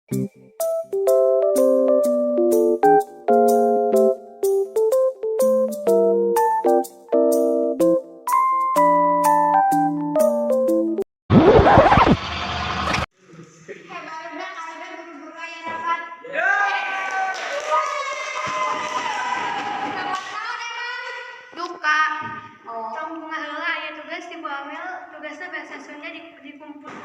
Hei, barudak, ayeuna buru-buru aya rapat. Rapat naon emang? Duka. Oh. Tong bunga heula, aya tugas di Bu Amel, tugasna bahasa Sunda di dikumpul.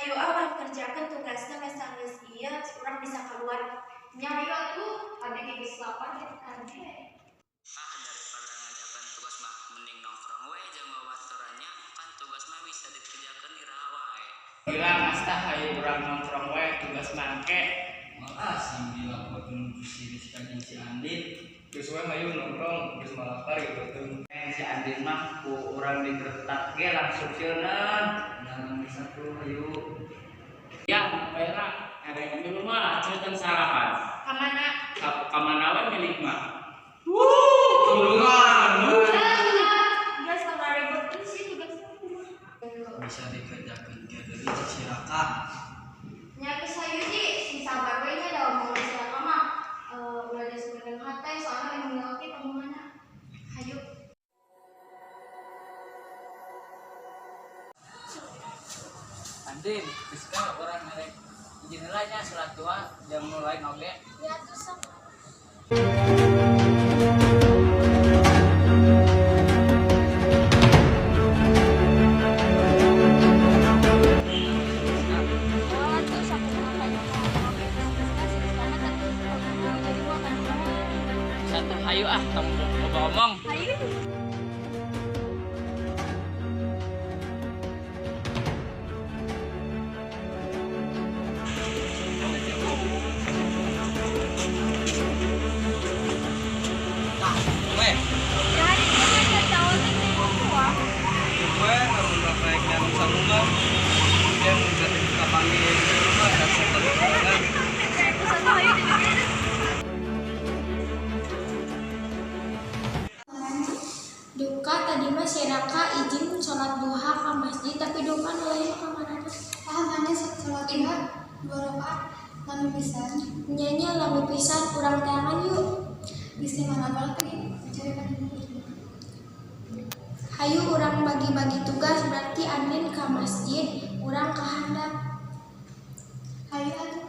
Ayo ah, urang kerjakan tugasnya meh geus ieu urang bisa keluar. Nya, Ayo atuh, abdi ge geus lapar gitu kan. Ah, daripada ngajakan tugas mah mending nongkrong we jeung babaturannya, kan tugas mah bisa dikerjakan iraha wae. Bilang asta, hayu urang nongkrong we, tugas mangke. Malah sambil aku ku si Rizka jeung si Andin. Geus we, hayu nongkrong, geus malapar gitu tuh. Eh, si Andin mah ku urang digertak ge langsung sieun. Nah, bisa tuh, hayu. Ya, baiklah, erek dulu mah cerita sarapan. Kamana? Ka mana we milik mah. Tulungan. Geus tong ribut sih tugasnya. Bisa dikerjakan kayak dari si Raka. Nya geus, hayu sih, sing sabar we nya, da omongan si Raka mah ulah disebutkeun hate, soalna memang ngerti omonganna. Hayu. Andin, Rizka, urang erek izin heula nya salat duha jeung nu lain oge. Ya atuh, sok. Oh, atuh sakumaha oge geus si Rizkana tadi jadi gua kan. Satu, hayu ah, tong loba omong. Hayu. Tah, we. Ya, hari ini mah tahu teh kuah. We lamun rek nyarong sangu mah yang tadi kapanggih di rumah dan serta barengan. Satu, hayu di dieu. Duka tadi mah si Raka izin sholat duha ke masjid, tapi duka nu lain ka mana? Ah, mana sholat duha dua rakaat lami pisan. Nya nya, lami pisan, urang teangan yuk. Geus mana lagi mencari. Hayu urang bagi-bagi tugas, berarti Andin ke masjid, urang ke handap. Hayu atuh.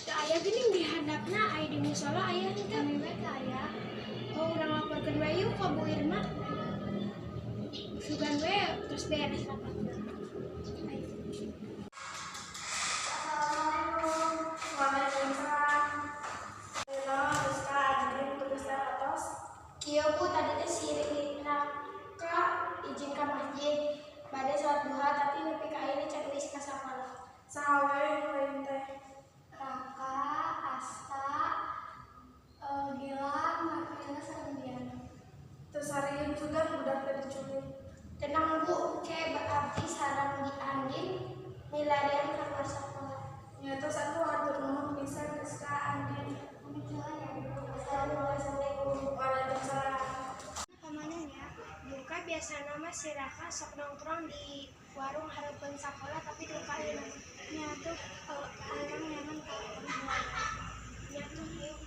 Teu aya geuning di handapna, aya di musola aya henteu? We teu aya. Oh, urang laporkeun we yuk ka Bu Irma. Sugan we terus beres rapatna. Ayo. Assalamualaikum. Waalaikumsalam. Halo, Rizka, Andin, tugasnya atos? Kieu, Bu, tadi teh si Raka izin ka masjid bade salat duha, tapi nepi ka ayeuna can geus ka sakola. Saha wae nu lain teh? Raka, Asta, Gilang, Martina, sareng Diana. Teu sarieun juga budak teh diculik. Tenang, Bu, ke abdi sareng di Andin milarian ka luar sakola. Nya tos atuh, hatur nuhun pisan, Rizka, Andin. Pamit heula ya, Bu. Assalamualaikum. Waalaikumsalam. Kamana nya? Duka biasana mah si Raka sok nongkrong di warung hareupeun sakola, tapi duka ayeuna mah. Nya atuh, urang nyaman ka warung. Nya tuh, yuk.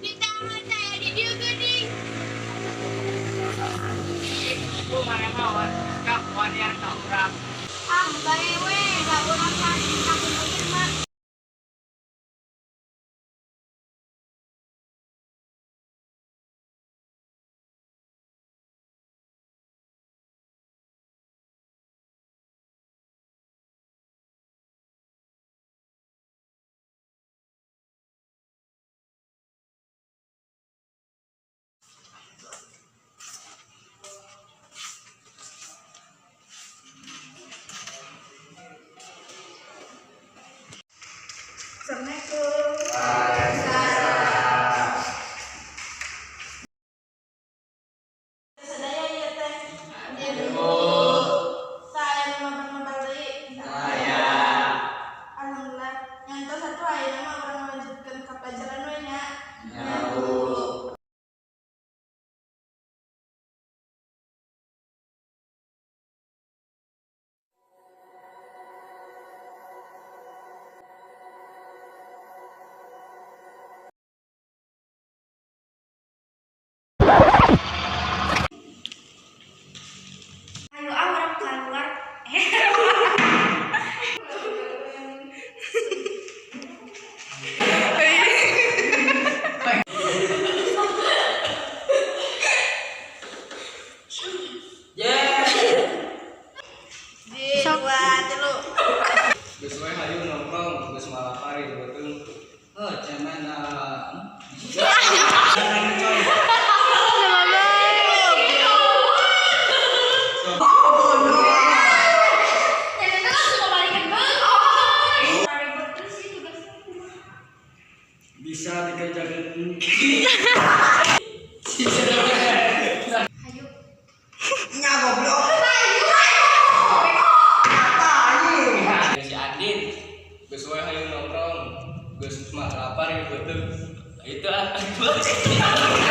Di tangan saya di dieu geuning. Ku maneh mah Rizka wanian ka urang. Ah, bae we, da urang mah ku Bu Irma. Dua.